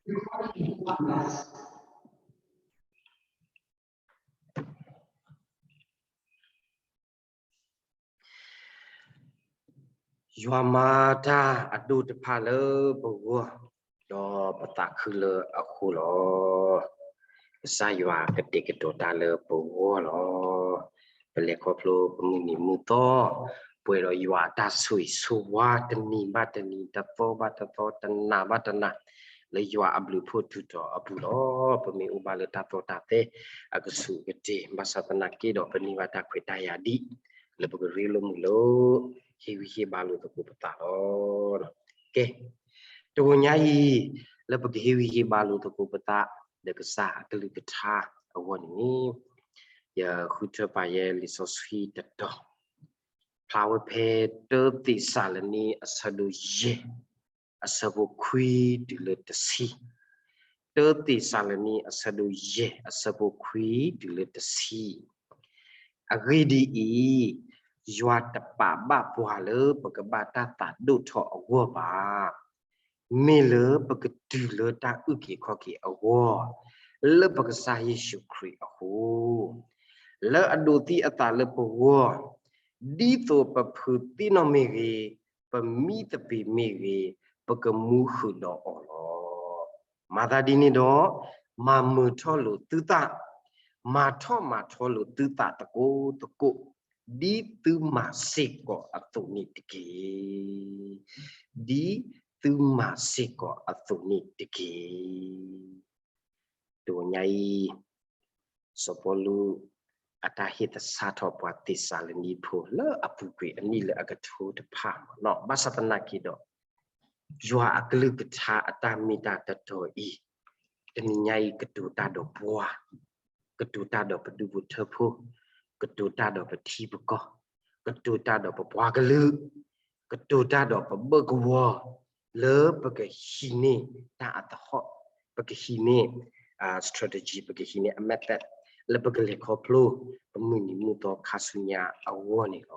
ယွၤမၤတၢ်အဒိၣ်တဖၣ်လၢပဂီၢ်, ဒီးပသးခုလၢအဃိလီၤ. ကစၢ်ယွၤကတဲာ်ကတီၤတၢ်လၢပဂီၢ်လီၤ. ပလဲၤခီဖျိပမုၢ်နံၤမုၢ်သီ, ပှဲၤဒီးယွၤအတၢ်ဆိၣ်ဂ့ၤဆိၣ်ဝါတနံၤဘၣ်တနံၤ, တသီဘၣ်တသီ, တနၤဘၣ်တနၤ, လၢယွၤအဘျုးဖှိၣ်ထူးထီၣ်အပူၤလီၤ. ပမ့ၢ်အိၣ်ဘၣ်လၢတၢ်သီတၢ်သဲအကဆူးအကတ့ၢ်, ဘၣ်ဆၣ်သနာ်က့ဒီး ပန့ၢ်ဘၣ်တၢ်ခွဲးတၢ်ယာ်ဒ် လၢပကရ့လိာ်မုာ်လိာ်, ဟ့ၣ်ဂံၢ်ဟ့ၣ်ဘါလိာ်သကိးပသးလီၤ. ကဲ, တဂီၤညါအံၤ, လၢပကဟ့ၣ်ဂံၢ်ဟ့ၣ်ဘါလိာ်သကိးပသး ဒီးကစၢ်အကလုၢ်ကထါအဂီၢ်န့ၣ်, ယဃုထၢပာ်ယဲလံာ်စီဆှံတတီၤ, ဖျါဝဲဖဲ တၢသ့းစၤလနံ အဆၢဒိၣ်ယဲၢ် အဆၢဖိခွံတုၤလၢတဆံ, တၢသ့းစၤလနံ အဆၢဒိၣ်ယဲၢ် အဆၢဖိခွံတုၤလၢတဆံ. အဂ့ၢ်ဒ်အံၤ, ယွၤတပာ်ဘၣ်ပှၤလၢပကဘၣ်တၢ်သးဒိၣ်ထီၣ်အဂီၢ်ဘၣ်. မ့ၢ်လၢပကတုၤလၢတၢ်အုၣ်က့ၤခီၣ်က့ၤအဂီၢ်, လၢပကစၢ်ယ့ၣ်ၡူးခရံာ်အဃိ, လၢအဒိးသံအသးလၢပဂီၢ်, ဒ်သိးပဖုးသံနီၢ်မ့ၢ်ဂ့ၤ, ပမံသပ့ၤမ့ၢ်ဂ့ၤ, ပကမူဃုာ်ဒီးအီၤလီၤ. မၤသးဒ်န့ၣ်ဒီး, မၤမုာ်ထီၣ်လိာ်သုသး, မၤထီၣ်မၤထီလိာ်သုသးသကိးသကိး, ဒ်သုမၤစ့ၢ်ကီးအသိးန့ၣ်တက့ၢ်. ဒ်သုမၤစ့ၢ်ကီးအသိးန့ၣ်တက့ၢ်. တဂီၤညါအံၤ, စီၤပီလူး အတၢ်ဟ့ၣ်သဆၣ်ထီၣ်ပှၤသ့းစၤလနံဖိလၢအပူၤကွံာ်အနံၣ်လၢအကထိတဖၣ်မ့ၢ်နီၤ, ဘၣ်ဆၣ်သနာ်က့ဒီး, ယွၤအကလုၢ်ကထါအတၢ်မ့ၢ်တၢ်တီတီအံၤ, တနံၤညါအံၤကတိၤတၢ်ဒီးပှၤ, ကတိၤတၢ်ဒီးပဒူၣ်ဖိထၢဖိ, ကတိၤတၢ်ဒီးပထံပကီၢ်, ကတိၤတၢ်ဒီးပပှၤကလုာ်, ကတိၤတၢ်ဒီးပဘၢၣ်ကဝီၤ, လၢပကဟံးန့ၢ်တၢ်အသဟီၣ်, ပကဟံးန့ၢ် strategy, ပကဟံးန့ၢ်အ method, လၢပကလဲၤခီဖျိ ပမုၢ်နံၤမုၢ်သီခါဆူညါအဂီၢ်န့ၣ်လီၤ.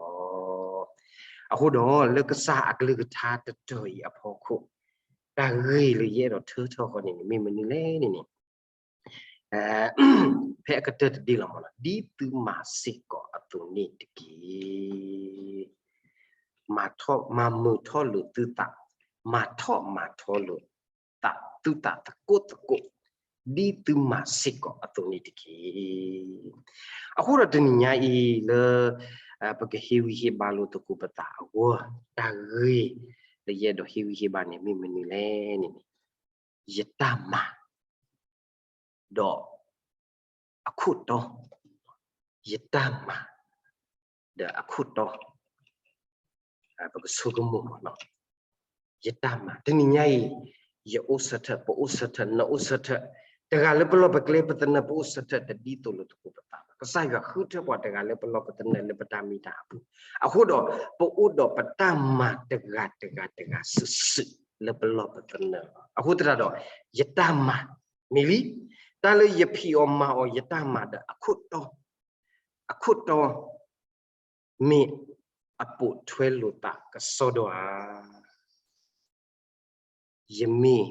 အဃိဒီးလၢကစၢ်အကလုၢ်ကထါတတီၤအံၤအဖီခိၣ်, တၢ်ဂ့ၢ်လၢယအဲၣ်ဒိးထၢထီၣ်ဃီန့ၣ်န့ၣ် မ့ၢ်မနုၤလဲၣ်န့ၣ်န့ၣ်, ဖဲအကတၢၢ်တဒ့လီၤမ့ၢ်နီၤ, ဒ်သုမၤစ့ၢ်ကီးအသိးန့ၣ်တက့ၢ်. မၤထီၣ်မၤမုာ်ထီၣ်လိာ်သုသး, မၤထီၣ်မၤထီလိာ်သးသုသးသကိးသကိး, ဒ်သုမၤစ့ၢ်ကီးအသိးန့ၣ်တက့ၢ်. အဃိဒီးတနံၤညါအံၤလၢ ပကဟ့ၣ်ဂံၢ်ဟ့ၣ်ဘါလိာ်သကိးပသးအဂီၢ်, တၢ်ဂ့ၢ်လၢယအဲၣ်ဒိးဟ့ၣ်ဂံၢ်ဟ့ၣ်ဘါန့ၣ် မ့ၢ်မနုၤလဲၣ်န့ၣ်န့ၣ်, ယတၢ်မၤ ဒီးအခိၣ်တီ, ယတၢ်မၤ ဒီးအခိၣ်တီ, ပကဆိကမိၣ်မ့ၢ်နီၤ, ယတၢ်မၤ တနံၤညါအံၤ, ယအိၣ်ဆၢထၢၣ်, ပအိၣ်ဆၢထၢၣ်, နအိၣ်ဆၢထၢၣ်, တဂၤလၢပလီၢ်ပကျဲပသနၢၣ် ပအိၣ်ဆၢထၢၣ်တဒ်သိးလိာ်သကိးပသးဘၣ်. ကစၢ်ယွၤဃုထၢပှၤတဂၤလၢပလီၢ်ပသနၢၣ်လၢပတၢ်မ့ၢ်တၢ်အပူၤ, အဃိဒီး ပအိၣ်ဒီးပတၢ်မၤတဂၤတဂၤတဂၤစုာ်စုာ်လၢပလီၢ်ပသနၢၣ်လီၤ. အဃိသတးဒီး ယတၢ်မၤ မ့ၢ်လံ, တၢ်လၢယဖံးအီၤမၤအီၤ ယတၢ်မၤဒီးအခိၣ်တီ, အခိၣ်တီ မ့ၢ်အပိာ်ထွဲလိာ်သးကစီဒီဧါ. ယမ့ၢ်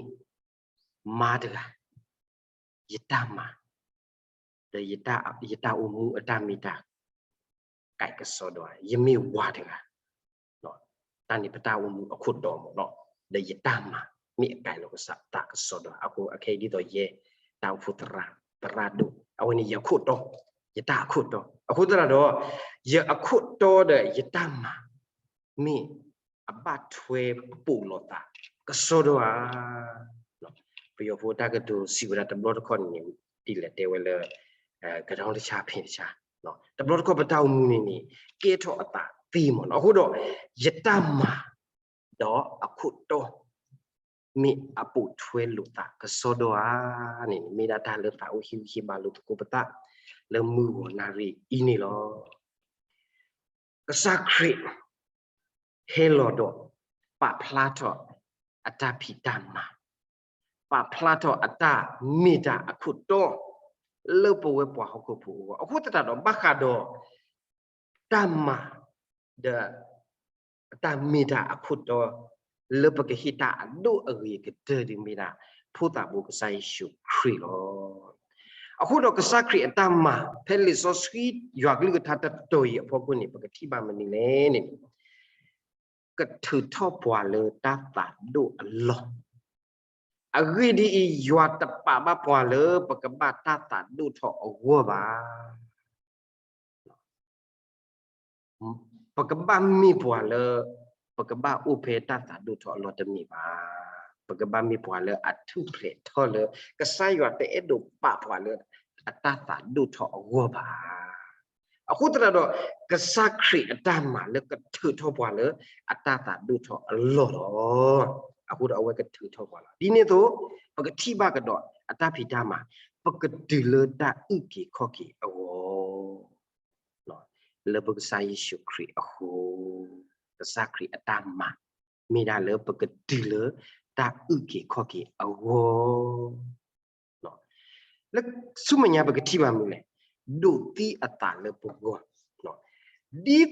မါတဂၤ, ယတၢ်မၤ ဒီးယတၢ်အိၣ်မူအတၢ်မ့ၢ်တၢ် ကဲကစီဒီဧါ. ယမ့ၢ်ဝၤတဂၤ, တၢ်န့ၣ်ပတၢ်အိၣ်မူအခိၣ်တီမ့ၢ်နီၤ, ဒီးယတၢ်မၤ မ့ၢ်အကဲလိာ်ကစၢ်တၢ်ကစီဒီဧါ. အဃိအခဲအံၤဒ်သိးယဲ တၢ်အိၣ်ဖှိၣ်သရၣ် သရၣ်ဒိၣ် အဝဲန့ၣ်ယခိၣ်တီ, ယတၢ်အခိၣ်တီ. အဃိသတးဒီး ယအခိၣ်တီဒီးယတၢ်မၤ မ့ၢ်အဘၣ်ထွဲပိာ်လိာ်သးကစီဒီဧါ. ပယီၤဖိတၢ်ကတိၤစံးဝဲဒၣ်တဘျီတခီၣ်န့ၣ်န့ၣ် ဒ်လဲၣ်တဲဝဲလၢ ကဒီတဆါဖဲတဆါ, တဘျီတခီၣ်ပတၢ်အိၣ်မူန့ၣ်န့ၣ် ကဲထီၣ်အသးသ့မ့ၢ်နီၤ. အဃိဒီး ယတၢ်မၤ ဒီးအခိၣ်တီ မ့ၢ်အပိာ်ထွဲလိာ်သးကစီဒီဧါန့ၣ် မ့ၢ်ဒၣ်တၢ်လၢသးအိၣ်ဟ့ၣ်ဂံၢ်ဟ့ၣ်ဘါလိာ်သကိးပသး လၢမုၢ်ဂီၤနၣ်ရံၣ်အံၤန့ၣ်လီၤ. ကစၢ်ခရံာ် ဟဲလီၤဒီး ပာ်ဖျါထီၣ်အတၢ်ဖံးတၢ်မၤ, ပာ်ဖျါထီၣ်အတၢ်မ့ၢ်တၢ်အခိၣ်တီ လၢပဝဲပှၤဟီၣ်ခိၣ်ဖိအဂီၢ်. အဃိသတးဒီး ဘၣ်ဃးဒီး တၢ်မၤ ဒီး အတၢ်မ့ၢ်တၢ်အခိၣ်တီ လၢပကဟ့ၣ်တၢ်အဒိၣ်အဂ့ၤကတၢၢ်ဒုးမ့ၢ်ဒၣ် ဖိသၣ်ဘိကစၢ်ယ့ၣ်ၡူးခရံာ်လီၤ. အဃိဒီးကစၢ်ခရံာ်အတၢ်မၤ ဖဲလံာ်စီဆှံယွၤကလုၢ်ကထါတတီၤအံၤအဖီခိၣ်န့ၣ် ပကထံၣ်ဘၣ်မနုၤလဲၣ်န့ၣ် ကထုးထီၣ်ပှၤလၢတၢ်သးဒိၣ်အလီၢ်. အဂ့ၢ်ဒ်အံၤ, ယွၤတပာ်ဘၣ်ပှၤလၢပကဘၣ်တၢ်သးဒိၣ်ထီၣ်အဂီၢ်ဘၣ်. ပကဘၣ်မ့ၢ်ပှၤလၢ ပကဘၣ်အိၣ်ဖဲတၢ်သးဒိၣ်ထီၣ်အလီၢ်တမ့ၢ်ဘၣ်. ပကဘၣ်မ့ၢ်ပှၤလၢအထူၣ်ဖျဲးထီၣ်လၢ ကစၢ်ယွၤတအဲၣ်ဒိးပာ်ပှၤလၢအတၢ်သးဒိၣ်ထီၣ်အဂီၢ်ဘၣ်. အဃိသတးဒီး ကစၢ်ခရံာ်အတၢ်မၤလၢကထုးထီၣ်ပှၤလၢအတၢ်သးဒိၣ်ထီၣ်အလီၢ်လီၤ. အဃိဒီးအဝဲကထုးထီၣ်ပှၤလီၤ. ဒ်န့ၣ်အသိး ပကထံၣ်ဘၣ်ကဒီးအတၢ်ဖံးတၢ်မၤ ပကတုၤလၢတၢ်အုၣ်က့ၤခီၣ်က့ၤအဂီၢ် လၢပကစၢ်ယ့ၣ်ၡူးခရံာ်အဃိ, ကစၢ်ခရံာ်အတၢ်မၤ မ့ၢ်ဒၣ်လၢပကတုၤလၢတၢ်အုၣ်က့ၤခီၣ်က့ၤအဂီၢ်. လၢဆူမဲာ်ညါပကထံၣ်ဘၣ်မနုၤလဲၣ်, ဒိးသံအသးလၢပဂီၢ်. ဒ်သိးဒီး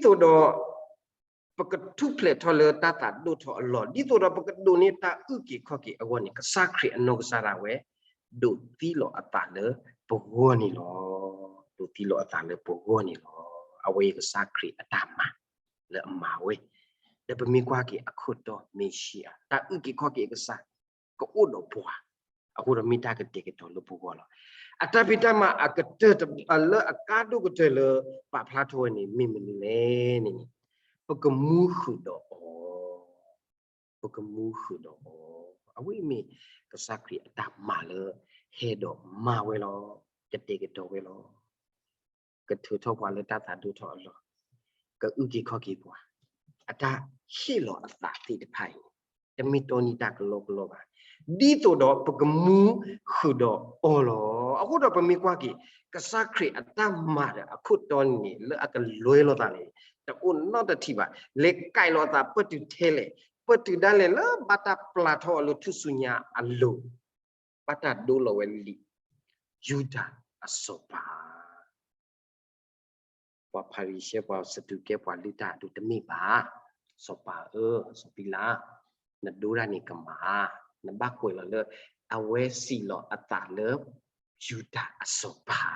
ပကထူၣ်ဖျဲးထီၣ်လၢတၢ်သးဒိၣ်ထီၣ်အလီၢ်, ဒ်သိးဒီးပကဒိးန့ၢ်တၢ်အုၣ်က့ၤခီၣ်က့ၤအဂီၢ်န့ၣ် ကစၢ်ခရံာ်အနီၢ်ကစၢ်ဒၣ်ဝဲ ဒိးသံလီၤအသးလၢပဂီၢ်န့ၣ်လီၤ. ဒိးသံလီၤအသးလၢပဂီၢ်န့ၣ်လီၤ. အဝဲအံၤကစၢ်ခရံာ်အတၢ်မၤလၢအမၤဝဲ, ဒီးပမ့ၢ်ကွၢ်က့ၤအခိၣ်တီ မ့ၢ်ဆံးအါ, တၢ်အုၣ်က့ၤခီၣ်က့ၤအကစၢ် ကအိၣ်ဒီးပှၤ, အဃိဒီးမ့ၢ်တၢ်ကတဲာ်ကတီၤလၢပဂီၢ်လီၤ. အတၢ်ဖံးတၢ်မၤအကတၢၢ်တ လၢအကါဒိၣ်ကတၢၢ်လၢ ပာ်ဖျါထီၣ်ဝဲန့ၣ် မ့ၢ်မနုၤလဲၣ်န့ၣ်န့ၣ်, ပကမူဃုာ်ဒီးအီၤ, ပကမူဃုာ်ဒီးအီၤ, အဝဲအံၤမ့ၢ်ကစၢ်ခရံာ်အတၢ်မၤလၢ ဟဲဒီးမၤဝဲလီၤ, ကတဲာ်ကတီၤဝဲလီၤ. ကထုးထီၣ်ပှၤလၢတၢ်သးဒိၣ်ထီၣ်အလီၢ်, ကအုၣ်က့ၤခီၣ်က့ၤပှၤ, အတၢ်ဟ့ၣ်လီၤအသးသ့ၣ်တဖၣ်အံၤန့ၣ် တမ့ၢ်တီနံၤတၢ်ကလီကလီဘၣ်, ဒ်သိးဒီးပကမူဃုာ်ဒီးအီၤလီၤ. အဃိဒီးပမ့ၢ်ကွၢ်က့ၤ ကစၢ်ခရံာ်အတၢ်မၤဒီးအခိၣ်တီန့ၣ်န့ၣ် လၢအကလွဲလိာ်သးန့ၣ် တအိၣ်နီတထံၣ်ဘၣ်. လဲၤကဲးလီၤအသးပၢၢ်တုၤထဲလဲၣ်, ပၢၢ်တုၤဒၣ်လဲာ်လၢဘၣ်တၢ်ပျၢ်ထီၣ်အီၤလၢထူၣ်စုညါအလိၤ ဘၣ်တၢ်ဒိလီၤဝဲလံာ် ယူဒၤအစီၤပၤ, ပှၤဖၤရံၤၡဲ ပှၤစတူးကဲ ပှၤလုၢ်တၢ်အဒိၣ်တမ့ၢ်ဘၣ်. စီၤပၤဧၢ, စီၤပံလး, နဒိတၢ်န့ၣ်ကမၣ်, နဘၣ်ကွဲးလီၤလၢ အဝဲစံးလီၤအသးလၢ ယူဒၤအစီၤပၤ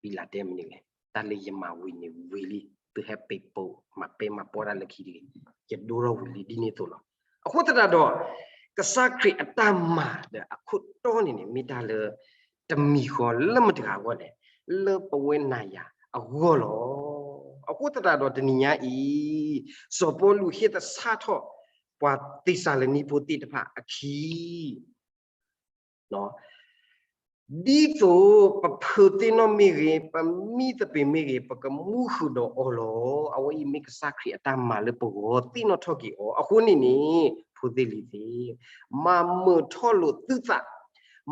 ပံလးတဲမနုၤလဲၣ်, တၢ်လၢယမၤဝံၤန့ၣ်ဝံၤလံ, သုဟဲပ့းပိာ်မၤပဲမၤပီတၢ်လၢခံတဂ့ၤ, ယဒိထီၣ်ဝံၤလံ ဒ်န့ၣ်အသိးလီၤ. အဃိသတးဒီး ကစၢ်ခရံာ်အတၢ်မၤဒီးအခိၣ်တီန့ၣ်န့ၣ် မ့ၢ်တၢ်လၢ တမံၤဃီလၢမတၤတဂၤအဂီၢ်လဲၣ်, လၢပဝဲနၤယၤအဂီၢ်လီၤ. အဃိသတးဒီးတနံၤညါအံၤ စီၤပီလူးဟ့ၣ်သဆၣ်ထီၣ် ပှၤသ့းစၤလနံဖိသ့ၣ်တဖၣ်အခံ ဒ်သိးပဖုးသ့ၣ်နီၣ်မ့ၢ်ဂ့ၤ, ပမံသပ့ၤမ့ၢ်ဂ့ၤ, ပကမူဃုာ်ဒီးအီၤလီၤ. အဝဲအံၤမ့ၢ်ကစၢ်ခရံာ်အတၢ်မၤလၢပဂီၢ်သ့ၣ်နီၣ်ထီၣ်က့ၤအီၤ. အဃိန့ၣ်န့ၣ် ဖိသ့ၣ်လံၤသ့ၣ်, မၤမုာ်ထီၣ်လိာ်သုသး,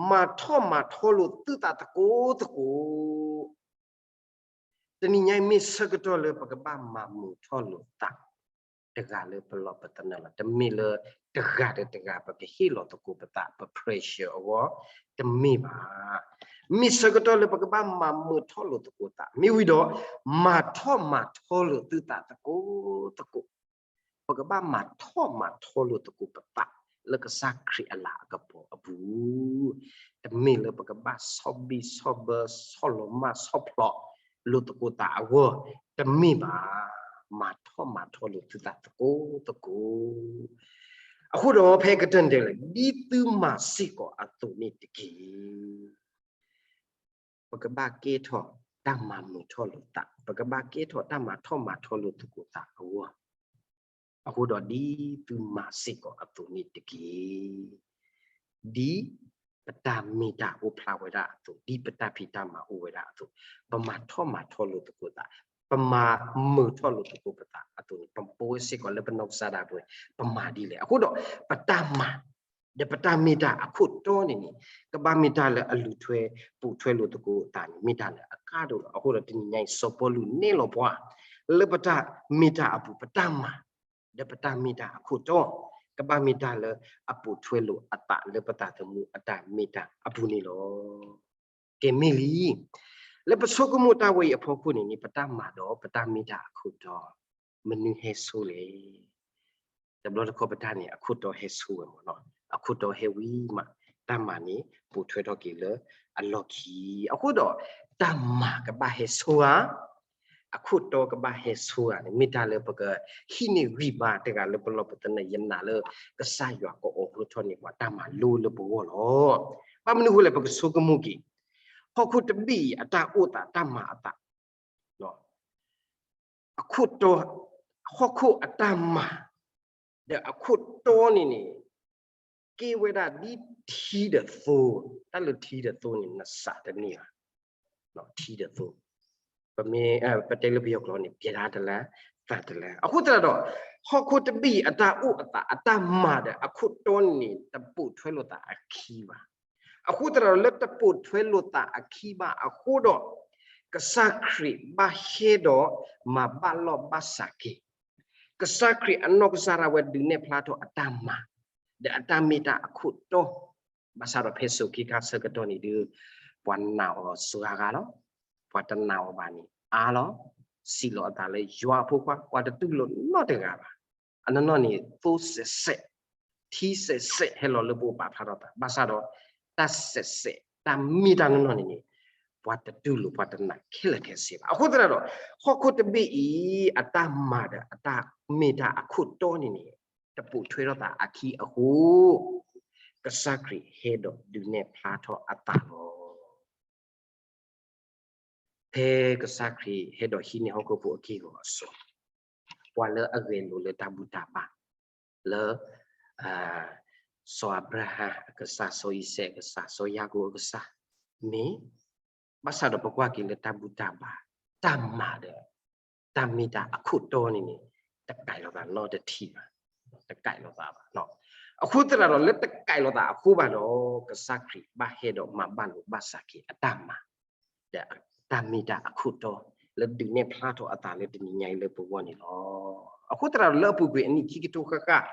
မၤထီၣ်မၤထီလိာ်သုသးသကိးသကိး တနံၤညါအံၤမ့ၢ်ဆၢကတီၢ်လၢပကဘၣ်မၤမုာ်ထီၣ်လိာ်သး တဂၤလၢပလီၢ်ပသနၢၣ်လီၤ. တမ့ၢ်လၢတဂၤဒီးတဂၤ ပကဟ့ၣ်လီၤသကိးပသး ပ pressure အဂီၢ်, တမ့ၢ်ဘၣ်. မ့ၢ်ဆၢကတီၢ်လၢပကဘၣ်မၤမုာ်ထီၣ်လိာ်သကိးသး မ့ၢ်ဝံၤဒီး မၤထီၣ်မၤထီလိာ်သုသးသကိးသကိး ပကဘၣ်မၤထီၣ်မၤထီလိာ်သကိးပသး လၢကစၢ်ခရံာ်အလၤအကပီၤအပူၤ, တမ့ၢ်လၢပကဘၣ်ဆီၣ်ဘံၣ်ဆီၣ်ဘၢ ဆီၣ်လီၤမၢ်ဆီၣ်ဖျိးလိာ်သကိးသးအဂီၢ်, တမ့ၢ်ဘၣ်. မၤထီၣ်မၤထီလိာ်သုသးသကိးသကိး. အဃိဒီးဖဲကတၢၢ်န့ၣ်တဲလဲၣ်, ဒ်သုမၤစ့ၢ်ကီးအသိးန့ၣ်တက့ၢ်. ပကဘၣ်ကဲထီၣ်တၢ်မၤမုာ်ထီၣ်လိာ်သး, ပကဘၣ်ကဲထီၣ်တၢ်မၤထီၣ်မၤထီလိာ်သကိးသးအဂီၢ်, အဃိဒီးဒ်သုမၤစ့ၢ်ကီးအသိးန့ၣ်တက့ၢ်. ဒ်ပတၢ်မ့ၢ်တၢ်အိၣ်ဖျါဝဲဒၣ်အသိး, ဒ်ပတၢ်ဖံးတၢ်မၤအိၣ်ဝဲဒၣ်အသိး, ပမၤထီၣ်မၤထီလိာ်သကိးသး, ပမၤမုာ်ထီၣ်လိာ်သကိးပသးအသိးန့ၣ် ပပိာ်ဝဲစ့ၢ်ကီးလၢပနီၢ်ကစၢ်ဒၣ်ပဝဲ, ပမၤဒ်လဲၣ်. အဃိဒီးပတၢ်မၤ ဒီးပတၢ်မ့ၢ်တၢ်အခိၣ်တီန့ၣ်န့ၣ် ကဘၣ်မ့ၢ်တၢ်လၢအလူၤထွဲပိာ်ထွဲလိာ်သကိးသးန့ၣ် မ့ၢ်တၢ်လၢအကါဒိၣ်လီၤ. အဃိဒီးတနံၤညါအံၤ စီၤပီလူးနဲၣ်လီၤပှၤ လၢပတၢ်မ့ၢ်တၢ်အပူၤ ပတၢ်မၤ ဒီးပတၢ်မ့ၢ်တၢ်အခိၣ်တီ ကဘၣ်မ့ၢ်တၢ်လၢအပိာ်ထွဲလိာ်အသးလၢပသးသမူအတၢ်မ့ၢ်တၢ်အပူၤန့ၣ်လီၤ. ကဲမ့ၢ်လံ, လၢပဆိကမိၣ်တၢ်ဝဲအံၤအဖီခိၣ်န့ၣ်န့ၣ် ပတၢ်မၤဒီးပတၢ်မ့ၢ်တၢ်အခိၣ်တီ မနုၤဟဲဆိလဲၣ်. တဘျီတခီၣ်ပတၢ်န့ၣ် အခိၣ်တီဟဲဆိဝဲမ့ၢ်နီၤ, အခိၣ်တီဟဲဝံၤမး တၢ်မၤန့ၣ် ပိာ်ထွဲထီၣ်က့ၤလၢအလီၢ်ခံ, အဃိဒီး တၢ်မၤကဘၣ်ဟဲဆိဧါ, အခိၣ်တီကဘၣ်ဟဲဆိဧါန့ၣ် မ့ၢ်တၢ်လၢပကဟံးန့ၢ်ဂံၢ်ဘါတဂၤလၢပလီၢ်ပသနၢၣ် ယနာ်လၢ ကစၢ်ယွၤကအိးထီၣ်န့ၢ်ပှၤတၢ်မၤလိလၢပဂီၢ်လီၤ. ဘၣ်မနုၤအဃိလဲၣ် ပကဆိကမိၣ်က့ၤ ဟီၣ်ခိၣ်တဘ့ၣ်အံၤ အတၢ်အိၣ်သးတၢ်မၤအသး အခိၣ်တီ, ဟီၣ်ခိၣ်အတၢ်မၤ ဒီးအခိၣ်တီန့ၣ်န့ၣ် ကဲဝဲဒၣ်ဒ်ထံဒီးသိ, တၢ်လၢထံဒီးသိန့ၣ် နစးတန့ၢ်ဘၣ်, ထံဒီးသိ, ပမ့ၢ် ပတဲလၢပယီၤကျိာ်န့ၣ် ပျဲဒါတလၢ သးတလၢ, အဃိသတးဒီး ဟီၣ်ခိၣ်တဘ့ၣ်အံၤ အတၢ်အိၣ်အသးအတၢ်မၤဒီးအခိၣ်တီန့ၣ်န့ၣ် တပိာ်ထွဲလိာ်သးအခံဘၣ်. အဃိသတးဒီး လၢတပိာ်ထွဲလိာ်သးအခံဘၣ်အဃိဒီး ကစၢ်ခရံာ်ဘၣ်ဟဲဒီးမၤဘၣ်လီၢ်ဘၣ်စးက့ၤ, ကစၢ်ခရံာ်အနီၢ်ကစၢ်ဒၣ်ဝဲဒုးနဲၣ်ဖျါထီၣ်အတၢ်မၤ ဒီးအတၢ်မ့ၢ်တၢ်အခိၣ်တီ, ဘၣ်ဆၣ်ဒီးဖဲစိၤခံခါဆၢကတီၢ်န့ၣ်ဒုး ပှၤနာ်အီၤစှၤဂၤလီၤ, ပှၤတနာ်အီၤဘၣ်န့ၣ် အါလီၤ, စံးလီၤအသးလၢယွၤအဖိခွါ ပှၤတတူၢ်လိာ်နီတဂၤဘၣ်. အနီၢ်နီၢ်န့ၣ် သိစဲးစဲး, ထံစဲးစဲးဟဲလီၤလၢပအိၣ်ပာ်ဖျါထီၣ်သး, ဘၣ်ဆၣ်ဒီး တၢ်စဲးစဲး တၢ်မ့ၢ်တၢ်နီၢ်နီၢ်န့ၣ်န့ၣ် ပှၤတတူၢ်လိာ်ပှၤတနာ်ခဲလၢာ်ခဲဆ့ဘၣ်. အဃိသတးဒီး ဟီၣ်ခိၣ်တဘ့ၣ်အံၤ အတၢ်မ့ၢ်တၢ်အခိၣ်တီန့ၣ်န့ၣ် တပိာ်ထွဲထီၣ်သးအခံအဃိ ကစၢ်ခရံာ်ဟဲဒီးဒုးနဲၣ်ဖျါထီၣ်အသးလီၤ. ဖဲကစၢ်ခရံာ်ဟဲဒီးဟံးန့ၢ်ဟီၣ်ခိၣ်ဖိအက့ၢ်အဂီၤအစိၤ, ပှၤလၢအဂဲၤလိာ်လၢတၢ်ဘူၣ်တၢ်ဘါ, လၢ စီၤအၤဘြၤဟၣ်အကစၢ်, စီၤအံၤစဲးအကစၢ်, စီၤယၤကိာ်အကစၢ်, မ့ၢ် ဘၣ်ဆၣ်ဒီးပကွၢ်က့ၤလၢတၢ်ဘူၣ်တၢ်ဘါ, တၢ်မၤဒီး တၢ်မ့ၢ်တၢ်အခိၣ်တီန့ၣ်န့ၣ် တကဲးလိာ်သးနီတထံၣ်ဘၣ်, တကဲးလိာ်သးဘၣ်. အဃိသတးဒီးလၢတကဲးလိာ်သးအဃိဘၣ်ဒီး ကစၢ်ခရံာ်ဘၣ်ဟဲဒီးမၤဘၣ်လိာ်ဘၣ်စးက့ၤအတၢ်မၤ ဒီးတၢ်မ့ၢ်တၢ်အခိၣ်တီ လၢဒုးနဲၣ်ဖျါထီၣ်အသးလၢတနံၤညါအံၤလၢပဂီၢ်န့ၣ်လီၤ. အဃိသတးဒီးလၢအပူၤကွံာ်အနံၣ်ခံကထိဃၣ်ဃၣ်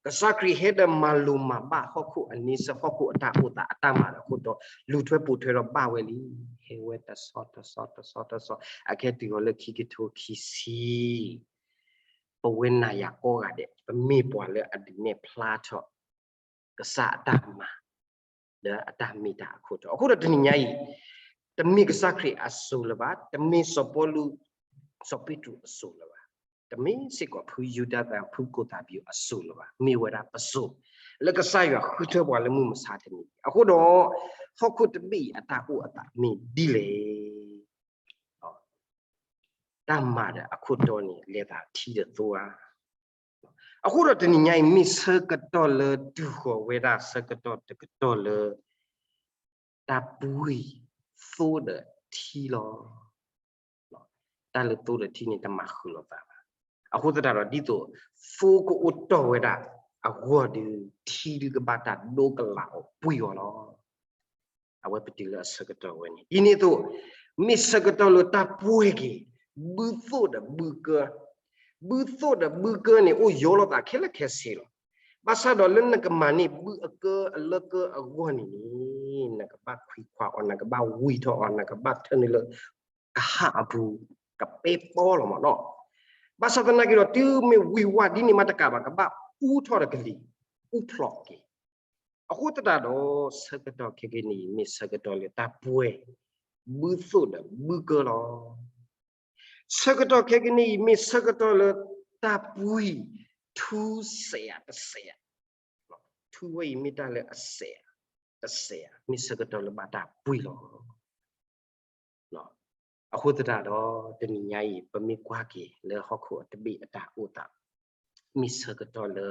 ကစၢ်ခရံာ်ဟဲဒီးမၤလိၤမၤဘၣ်ဟီၣ်ခိၣ်အန့ဆၢၣ် ဟီၣ်ခိၣ်အတၢ်အိၣ်သးအတၢ်မၤဒီးအခိၣ်တီ လူၤထွဲပိာ်ထွဲဒီးဘၣ်ဝဲလံ. ဟဲဝဲတဆီတဆီတဆီတဆီ အခဲတုၤအီၤလၢခံကထိခံဆံ ပဝဲနၤယၤကိးဂၤဒဲး ပမ့ၢ်ပှၤလၢအဒုးနဲၣ်ဖျါထီၣ် ကစၢ်အတၢ်မၤ ဒီးအတၢ်မ့ၢ်တၢ်အခိၣ်တီ. အဃိဒီးတနံၤညါအံၤ တမ့ၢ်ကစၢ်ခရံာ်အစိၤလၢၤဘၣ်, တမ့ၢ်စီၤပီလူး စီၤပ့းတရူးအစိၤလၢၤဘၣ်, တမ့ၢ်စ့ၢ်ကီးဖုယူဒၤသၢ ဖုကိၣ်သးဘံအစိၤလၢၤဘၣ်, မ့ၢ်ဝဲဒၣ်ပစိၤ လၢကစၢ်ယွၤဃုထၢပှၤလၢမုၢ်မဆါတနံၤအံၤ. အဃိဒီး ဟီၣ်ခိၣ်တဘ့ၣ်အံၤအတၢ်အိၣ်အသးမ့ၢ်ဒ်လဲၣ် တၢ်မၤဒီးအခိၣ်တီန့ၣ် လဲၤသးထံဒီးသိဧါ. အဃိဒီးတနံၤညါအံၤ မ့ၢ်ဆၢကတီၢ်လၢတုၤဃီၤဝဲဒၣ်ဆၢကတီၢ်တကတီၢ်လၢ တၢ်ပှံၢ်သိဒီးထံလီၤ. တၢ်လၢသိဒီးထံန့ၣ် တမၤဃုာ်လိာ်သးဘၣ်. အဃိသတးဒီး ဒ်သိးသိကအိၣ်တီၢ်ဝဲဒၣ်အဂီၢ်ဒီး ထံဒုးကဘၣ်တၢ်ဒိကလးအီၤပှံၢ်အီၤလီၤ. အဝဲပတုၤလၢအဆၢကတီၢ်ဝဲန့ၣ် ဒ်န့ၣ်အသိး မ့ၢ်ဆၢကတီၢ်လၢတၢ်ပှဲၤက့ၤ ဘုသိၣ်ဒီးဘုကၢ, ဘုသိၣ်ဒီးဘုကၢန့ၣ် အိၣ်ယိာ်လိာ်သးခဲလၢာ်ခဲဆ့လီၤ. ဘၣ်ဆၣ်ဒီးလၢနကမၤန့ၢ်ဘုအကၢအလၢကၢအဂီၢ်န့ၣ်န့ၣ် နကဘၣ်ခွံခွါအီၤ, နကဘၣ်ဝံၢ်ထီၣ်အီၤ, နကဘၣ်ထၢနုာ်လၢ ကဟၣ်အပူၤ ကပဲပီလီၤမ့ၢ်နီၤ. ဘၣ်ဆၣ်သနာ်က့ဒီး တုၤမ့ၢ်ဝံၢ်ဝါဒ်န့ၣ်မးတကးဘၣ်, ကဘၣ်အူထီၣ်ဒီးကလံၤ, အူဖျိးက့ၤ. အဃိသတးဒီး ဆၢကတီၢ်ခဲကနံၣ်အံၤ မ့ၢ်ဆၢကတီၢ်လၢတၢ်ပှဲၤ ဘုသိၣ်ဒီးဘုကၢလီၤ. ဆၢကတီၢ်ခဲကနံၣ်အံၤ မ့ၢ်ဆၢကတီၢ်လၢတၢ်ပှံၢ် ထူစဲးဧါတစဲးဧါ, ထူဝဲအံၤမ့ၢ်တၢ်လၢအစဲးဧါ တစဲးဧါ, မ့ၢ်ဆၢကတီၢ်လၢဘၣ်တၢ်ပှံၢ်လီၤ. အဃိသတးဒီး တနံၤညါအံၤ ပမ့ၢ်ကွၢ်က့ၤလၢဟီၣ်ခိၣ်အတဘ့ၣ်အတၢ်အိၣ်သး မ့ၢ်ဆၢကတီၢ်လၢ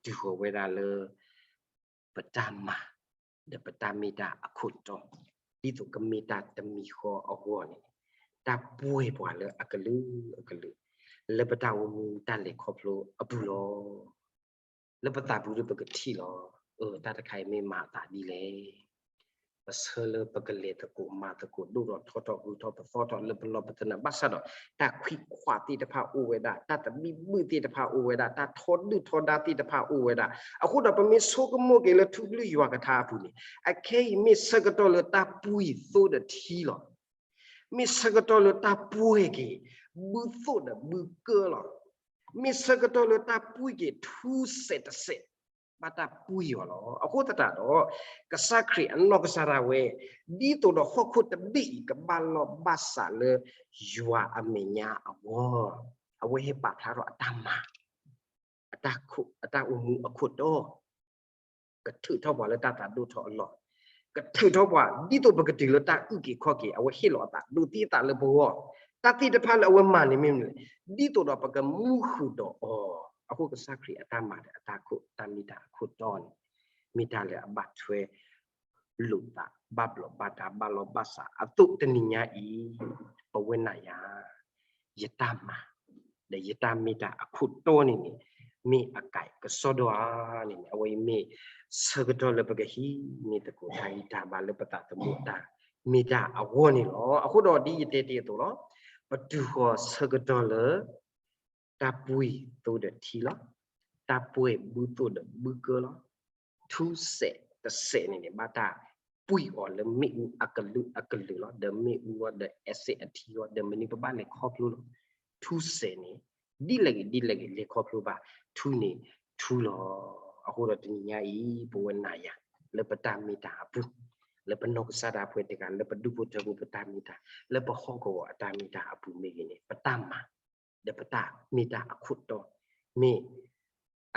တုၤဃီၤဝဲဒၣ်လၢ ပတၢ်မၤ ဒီးပတၢ်မ့ၢ်တၢ်အခိၣ်တီ ဒ်သိးကမ့ၢ်တၢ်တမံၤဃီအဂီၢ်န့ၣ် တၢ်ပှဲၤပှၤလၢအကလုာ်အကလုာ် လၢပတၢ်အိၣ်မူတၢ်လဲၤခီဖျိအပူၤလီၤ. လၢပသးပူၤဒီးပကထံၣ်လီၤ. အၢ တၢ်တခါအံၤမ့ၢ်မၤအသးဒ်လဲၣ်. ပဆၢလၢပကလဲၤသကိးမၤသကိး ဒိၣ်ထီၣ်ထီထီၣ် ဂုၤထီၣ်ပသီထီၣ်လၢပလီၢ်ပသနၢၣ် ဘၣ်ဆၣ်ဒီး တၢ်ခွံခွါသ့ၣ်တဖၣ်အိၣ်ဝဲဒၣ်, တၢ်သဘံၣ်ဘုၣ်သ့ၣ်တဖၣ်အိၣ်ဝဲဒၣ်, တၢ်ထီဒုၣ်ထီဒါသ့ၣ်တဖၣ်အိၣ်ဝဲဒၣ်. အဃိဒီးပမ့ၢ်ဆိကမိၣ်က့ၤလၢထူကလုၢ်ယွၤကထါအပူၤန့ၣ် အခဲအံၤမ့ၢ်ဆၢကတီၢ်လၢတၢ်ပှံၢ်သိဒီးထံလီၤ. မ့ၢ်ဆၢကတီၢ်လၢတၢ်ပှဲၤက့ၤ ဘုသိၣ်ဒီးဘုကၢလီၤ. မ့ၢ်ဆၢကတီၢ်လၢတၢ်ပှံၢ်က့ၤထူစဲးတစဲး, ဘၣ်တၢ်ပှံၢ်အီၤလီၤ. အဃိသတးဒီး ကစၢ်ခရံာ်အနီၢ်ကစၢ်ဒၣ်ဝဲ ဒ်သိးဒီးဟီၣ်ခိၣ်တဘ့ၣ်အံၤ ကဘၣ်လီၢ်ဘၣ်စးလၢယွၤအမဲာ်ညါအဂီၢ်, အဝဲဟဲပာ်ဖျါထီၣ်အတၢ်မၤ အတၢ်အိၣ်မူအခိၣ်တီ ကထုးထီၣ်ပှၤလၢတၢ်သးဒိၣ်ထီၣ်အလီၢ်, ကထုးထီၣ်ပှၤ ဒ်သိးပကတုၤလၢတၢ်အုၣ်က့ၤခီၣ်က့ၤ, အဝဲဟ့ၣ်လီၤအသးဒိးသံအသးလၢပဂီၢ်, တၢ်သ့ၣ်တဖၣ်လၢအဝဲမၤန့ၣ်မ့ၢ်မနုၤလဲၣ်, ဒ်သိးဒီးပကမူဃုာ်ဒီးအီၤ, အဃိကစၢ်ခရံာ်အတၢ်မၤဒီးအတၢ်ခိၣ် တၢ်မ့ၢ်တၢ်အခိၣ်တီန့ၣ် မ့ၢ်တၢ်လၢအဘၣ်ထွဲ လိာ်သးဘၣ်ဘျီးဘၣ်ဒါဘၣ်လီၢ်ဘၣ်စးအသိး တနံၤညါအံၤ ပဝဲနၤယၤ ယတၢ်မၤ ဒီးယတၢ်မ့ၢ်တၢ်အခိၣ်တီန့ၣ်န့ၣ် မ့ၢ်အကဲကစီဒီဧါန့ၣ်န့ၣ် အဝဲအံၤမ့ၢ်ဆၢကတီၢ်လၢပကဟံးန့ၢ်သကိးတၢ်ဂံၢ်တၢ်ဘါလၢပသးသမူတၢ်မ့ၢ်တၢ်အဂီၢ်န့ၣ်လီၤ. အဃိဒီးဒ်ယတဲတ့ၢ်အသိးလီၤ, ပတုၤဃီၤဆၢကတီၢ်လၢ တၢ်ပှံၢ်သိဒီးထံလီၤ. တၢ်ပှဲၤဘုသိၣ်ဒီးဘုကၢလီၤ. ထူစဲးတစဲးန့ၣ်န့ၣ် ဘၣ်တၢ်ပှံၢ်အီၤလၢမ့ၣ်အူအကလုာ်အကလုာ်လီၤ. ဒီးမ့ၣ်အူအီၤ ဒီး acid အထံအီၤ ဒီးမနုၤပဘၣ်လဲၤခီဖျိလီၤ. ထူစဲးန့ၣ် ဒ်လဲၣ်ဂ့ၤဒ်လဲၣ်ဂ့ၤ လဲၤခီဖျိဘၣ် ထူန့ၣ်ထူလီၤ. အဃိဒီးတနံၤညါအံၤ ပဝဲနၤယၤ လၢပတၢ်မ့ၢ်တၢ်အပူၤ, လၢပနီၢ်ကစၢ်ဒၣ်ပှဲၤတဂၤ လၢပဒူၣ်ဖိထၢဖိပတၢ်မ့ၢ်တၢ်, လၢပဟီၣ်ကဝီၤအတၢ်မ့ၢ်တၢ်အပူၤမ့ၢ်ဂ့ၤန့ၣ် ပတၢ်မၤ ဒီးပတၢ်မ့ၢ်တၢ်အခိၣ်တီ မ့ၢ်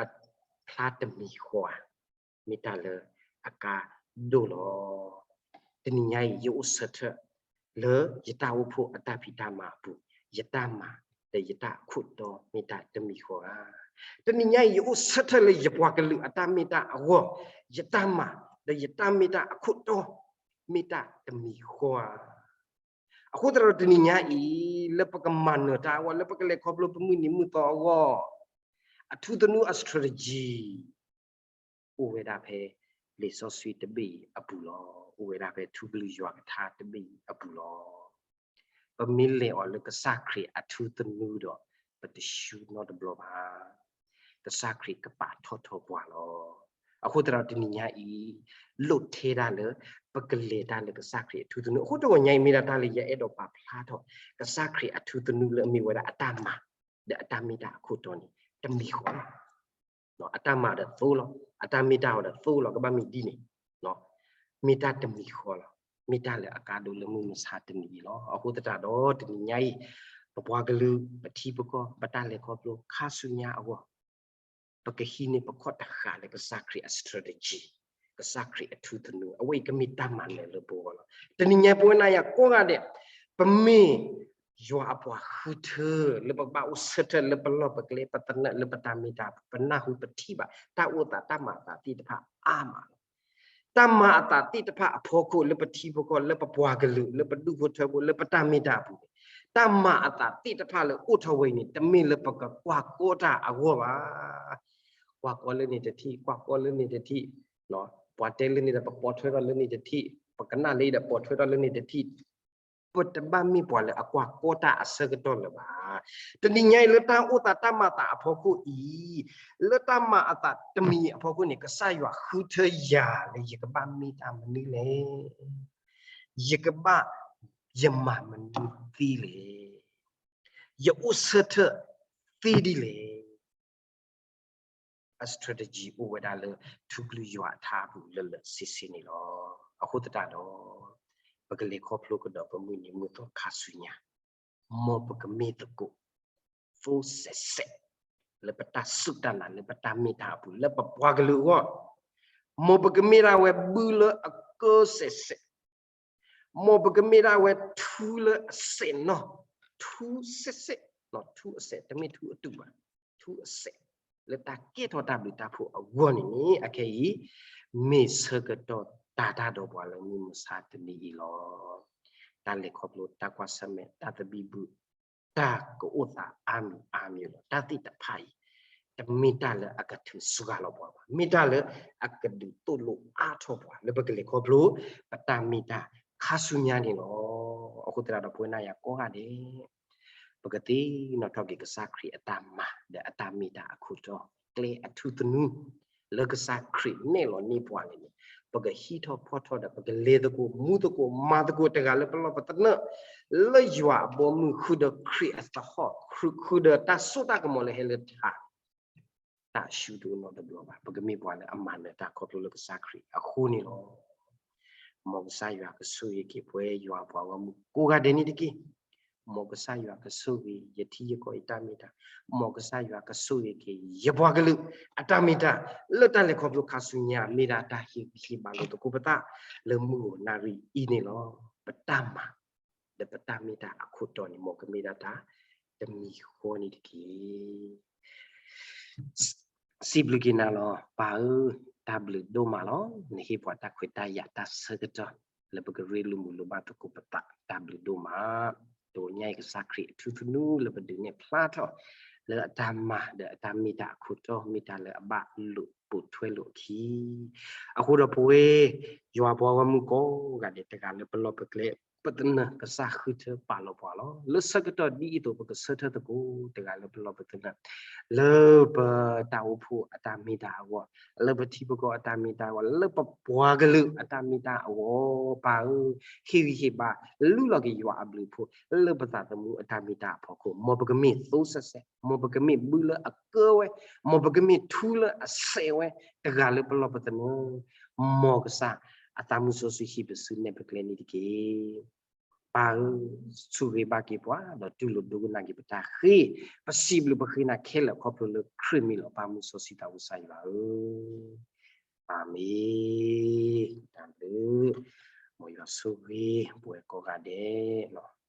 အဖျါတမံၤဃီဧါ, မ့ၢ်တၢ်လၢအကါဒိၣ်လီၤ. တနံၤညါအံၤ ယအိၣ်ဆၢထၢၣ် လၢယတၢ်အိၣ်ဖှိၣ်အတၢ်ဖံးတၢ်မၤအပူၤ, ယတၢ်မၤ ဒီးယတၢ်အခိၣ်တီမ့ၢ်တၢ်တမံၤဃီဧါ. တနံၤညါအံၤ ယအိၣ်ဆၢထၢၣ်လၢယပှၤကလုာ်အတၢ်မ့ၢ်တၢ်အဂီၢ်, ယတၢ်မၤ ဒီးယတၢ်မ့ၢ်တၢ်အခိၣ်တီ မ့ၢ်တၢ်တမံၤဃီဧါ. အဃိသတးဒီးတနံၤညါအံၤ လၢပကမၤနၢၤတၢ်အဂီၢ်, လၢပကလဲၤခီဖျိပမုၢ်နံၤမုၢ်သီအဂီၢ်, အထူသနူအ strategy အိၣ်ဝဲဒၣ်ဖဲလံာ်စီဆှံတဘ့ၣ်အံၤအပူၤလီၤ. အိၣ်ဝဲဒၣ်ဖဲထူကလုၢ်ယွၤကထါတဘ့ၣ်အံၤအပူၤလီၤ. ပမ့ၢ်လဲၤအီၤလၢကစၢ်ခရံာ်အထူသနူဒီး ပတဆူနီတဘျီဘၣ်. ကစၢ်ခရံာ်ကပာ်ထီၣ်ထီပှၤလီၤ. အဃိသတးဒီးတနံၤညါအံၤ လိၣ်ထဲဒၣ်လၢ ပကလဲၤတၢ်လၢကစၢ်ခရံာ်အထူသနူ. အဃိတဂီၤညါအံၤမ့ၢ်ဒၣ်တၢ်လၢယအဲၣ်ဒိးပာ်ဖျါထီၣ် ကစၢ်ခရံာ်အထူသနူလၢအမ့ၢ်ဝဲဒၣ်အတၢ်မၤ ဒီးအတၢ်မ့ၢ်တၢ်အခိၣ်တီန့ၣ် တမံၤဃီလီၤ. အတၢ်မၤဒီးသိလီၤ, အတၢ်မ့ၢ်တၢ်အီၤဒီးသိလီၤ, ကဘၣ်မ့ၢ်ဒ်န့ၣ်, မ့ၢ်တၢ်တမံၤဃီလီၤ. မ့ၢ်တၢ်လၢအကါဒိၣ်လၢမုၢ်မဆါတနံၤအံၤလီၤ. အဃိသတးဒီးတနံၤညါအံၤ ပပှၤကလုာ် ပထံပကီၢ် ပတၢ်လဲၤခီဖျိ ခါဆူညါအဂီၢ် ပကဟံးန့ၢ်ပခီၣ်တဃာ်လၢကစၢ်ခရံာ်အ strategy, ကစၢ်ခရံာ်အထူသနူ, အဝဲအံၤကမ့ၢ်တၢ်မၤနၢၤလၢပဂီၢ်လီၤ. တနံၤညါပဝဲနၤယၤကိးဂၤဒဲး ပမ့ၢ်ယွၤအပှၤဃုထၢ လၢပကဘၣ်အိၣ်ဆၢထၢၣ်လၢပလီၢ်ပကျဲ ပသနၢၣ်လၢပတၢ်မ့ၢ်တၢ် ပနၢ်ဟူပထံၣ်ဘၣ် တၢ်အိၣ်သးတၢ်မၤအသးသ့ၣ်တဖၣ်အါမးလီၤ. တၢ်မၤအသးသ့ၣ်တဖၣ်အဖီခိၣ် လၢပထံပကီၢ် လၢပပှၤကလုာ် လၢပဒူၣ်ဖိထၢဖိ လၢပတၢ်မ့ၢ်တၢ်အပူၤန့ၣ် တၢ်မၤအသးသ့ၣ်တဖၣ်လၢအိၣ်ထီၣ်ဝဲအံၤန့ၣ် တမ့ၢ်လၢပကကွၢ်ကီတၢ်အဂီၢ်ဘၣ်. ကွၢ်ကီလၢန့ၣ်တထံၣ် ကွၢ်ကီလၢန့ၣ်တထံၣ်, ပှၤတဲလၢန့ၣ်ဒီး ပပိာ်ထွဲထီၣ်လၢန့ၣ်တထံၣ်, ပကနၣ်လၢအံၤဒီးပိာ်ထွဲထီၣ်လၢန့ၣ်တထံၣ်, ပတဘၣ်မ့ၢ်ပှၤလၢအကွၢ်ကီတၢ်အဆၢကတီၢ်လၢၤဘၣ်. တနံၤညါအံၤလၢတၢ်အိၣ်သးတၢ်မၤအသးအဖီခိၣ်အံၤ, လၢတၢ်မၤအသးတမံၤအဖီခိၣ်န့ၣ် ကစၢ်ယွၤဃုထၢယၤလၢယကဘၣ်မ့ၢ်တၢ်မနုၤလဲၣ်. ယကဘၣ် ယမၤမနုၤသ့လဲၣ်. ယအိၣ်ဆၢထၢၣ်သ့ဒ်လဲၣ်. အ strategy အိၣ်ဝဲဒၣ်လၢ ထူကလုၢ်ယွၤအထါအပူၤလၢလၢဆ့ဆ့န့ၣ်လီၤ. အဃိသတးဒီး ပကလဲၤခီဖျိကဒီးပမုၢ်နံၤမုၢ်သီခါဆူညါ, မ်ပကမ့ၢ်သကိး သိစဲးစဲး လၢပတၢ်စူၢ်တၢ်နာ် လၢပတၢ်မ့ၢ်တၢ်အပူၤ လၢပပှၤကလုာ်အဂီၢ်, မ်ပကမ့ၢ်ဒၣ်ဝဲဘုလၢအကၢစဲးစဲး မ်ပကမ့ၢ်ဒၣ်ဝဲထူလၢအစဲးနီၢ်, ထူစဲးစဲး, ထူအစဲး တမ့ၢ်ထူအတူာ်ဘၣ်, ထူအစဲး လၢတၢ်ကဲထီၣ်တၢ်ဘျုးတၢ်ဖှိၣ်အဂီၢ်န့ၣ်န့ၣ် အခဲအံၤ မ့ၢ်ဆၢကတီၢ်တၤတၢ်ဒီးပှၤလၢမုၢ်မဆါတနံၤအံၤလီၤ. တၢ်လဲၤခီဖျိ တၢ်ကွၢ်ဆၢၣ်မဲာ် တၢ်သဘံၣ်ဘုၣ် တၢ်ကအိၣ်သးအါမံၤအါမံၤလီၤ. တၢ်သ့ၣ်တဖၣ်အံၤ တမ့ၢ်တၢ်လၢအကထုးစှၤလီၤပှၤဘၣ်, မ့ၢ်တၢ်လၢအကဒုးသိၣ်လိအါထီၣ်ပှၤ လၢပကလဲၤခီဖျိ ပတၢ်မ့ၢ်တၢ်ခါဆူညါန့ၣ်လီၤ. အဃိသတးဒီး ပဝဲနၤယၤကိးဂၤဒဲး ပကသ့ၣ်နီၣ်ထီၣ်က့ၤကစၢ်ခရံာ်အတၢ်မၤ ဒီးအတၢ်မ့ၢ်တၢ်အခိၣ်တီ ကျဲအထူသနူ လၢကစၢ်ခရံာ်နဲၣ်လီၤန့ၢ်ပှၤန့ၣ်န့ၣ်, ပကဟံးထီၣ်ဖီၣ်ထီၣ်ဒီး ပကလဲၤသကိးမူသကိးမၤသကိးတဂၤလၢပလီၢ်ပသနၢၣ်, လၢယွၤအဘီအမုၢ်ဃုာ်ဒီးခရံာ်အသဟီၣ်, ဃုာ်ဒီးတၢ်စိတၢ်ကမီၤလၢဟဲလၢထး တၢ်အရှုံးတအိၣ်နီတဘျီဘၣ်. ပကမ့ၢ်ပှၤလၢအမၤနၢၤတၢ်ခီဖျိလၢကစၢ်ခရံာ်အဃိန့ၣ်လီၤ. မ်ကစၢ်ယွၤကဆိၣ်ဂ့ၤက့ၤပဝဲယွၤအပှၤဂီၢ်မုၢ်ကိးဂၤဒဲးန့ၣ်တက့ၢ်. မ်ကစၢ်ယွၤကဆိၣ်ဂ့ၤ ယထံယကီၢ်အတၢ်မ့ၢ်တၢ်, မ်ကစၢ်ယွၤကဆိၣ်ဂ့ၤက့ၤ ယပှၤကလုာ်အတၢ်မ့ၢ်တၢ်, လၢတၢ်လဲၤခီဖျိခါဆူညါ မ့ၢ်ဒၣ်တၢ်ဟ့ၣ်ဂံၢ်ဟ့ၣ်ဘါလိာ်သကိးပသး လၢမုၢ်ဂီၤနၣ်ရံၣ်အံၤန့ၣ်လီၤ. ပတၢ်မၤ ဒီးပတၢ်မ့ၢ်တၢ်အခိၣ်တီန့ၣ် မ်ကမ့ၢ်ဒၣ်တၢ်တမံၤဃီန့ၣ်တက့ၢ်. စံးဘျုးက့ၤနၤလီၤ ပၢ်ဧၢ, တၢ်ဘျုးဒိၣ်မးလီၤ. နဟ့ၣ်ပှၤတၢ်ခွဲးတၢ်ယာ်တၢ်ဆၢကတီၢ် လၢပကရ့လိာ်မုာ်လိာ်ဘၣ်သကိးပသး တၢ်ဘျုးဒိၣ်မး. တနံၤညါအံၤ ကစၢ်ခရံာ်အထူသနူလၢပဒုးနဲၣ်ဖျါထီၣ် လၢအတၢ်မၤဒီးအတၢ်မ့ၢ်တၢ်အခိၣ်တီ မ့ၢ်တၢ်လၢအဘၣ်လိာ်ပိာ်ထွဲလိာ်အခံ အဃိဒီးပဝဲ ယွၤပှၤဂီၢ်မုၢ်ကိးဂၤဒဲး တဂၤလၢပလီၢ်ပကျဲ ပသနၢၣ် ကစၢ်ဃုထၢပာ်လီၤပှၤလီၤ. လၢဆၢကတီၢ်ဒ်အံၤအသိး ပကဆၢထၢၣ်သကိးတဂၤလၢပလီၢ်ပသနၢၣ် လၢပတၢ်အိၣ်ဖှိၣ်အတၢ်မ့ၢ်တၢ်အဂီၢ်, လၢပထံပကီၢ်အတၢ်မ့ၢ်တၢ်အဂီၢ်, လၢပပှၤကလုာ်အတၢ်မ့ၢ်တၢ်အဂီၢ်, ပၢ်ဧၢ, ဟ့ၣ်ဂံၢ်ဟ့ၣ်ဘါ လုၢ်လီၤက့ၤယွၤအဘျုးအဖှိၣ် လၢပသးသမူအတၢ်မ့ၢ်တၢ်အဖီခိၣ်, မ်ပကမ့ၢ်သိစဲးစဲး, မ်ပကမ့ၢ်ဘုလၢအကၢဝဲ, မ်ပကမ့ၢ်ထူလၢအစဲးဝဲ, တဂၤလၢပလီၢ်ပသနၢၣ်, မ်ကစၢ်အသးမုၢ်စီဆှံဟံးပစုနဲၣ်ပကျဲန့ၣ်တက့ၢ်. ပၢ်ဧၢ, ဆိၣ်ဂ့ၤဘၣ်က့ၤပှၤ ဒီးတူၢ်လိာ်ဒိကနၣ်က့ၤပတၢ်ဃ့, ပစံးဘျုးပဃ့နၤခဲလၢာ်ခီဖျိလၢခရံာ်မံၤလီၤ. ပၢ်မုၢ်စီဆှံသးဝံၣ်ကစၢ်ယွၤဧၢ, အၤမ့ၣ်. တၢ်ဘျုး, မ်ယွၤဆိၣ်ဂ့ၤ ပဝဲကိးဂၤဒဲးလီၤ.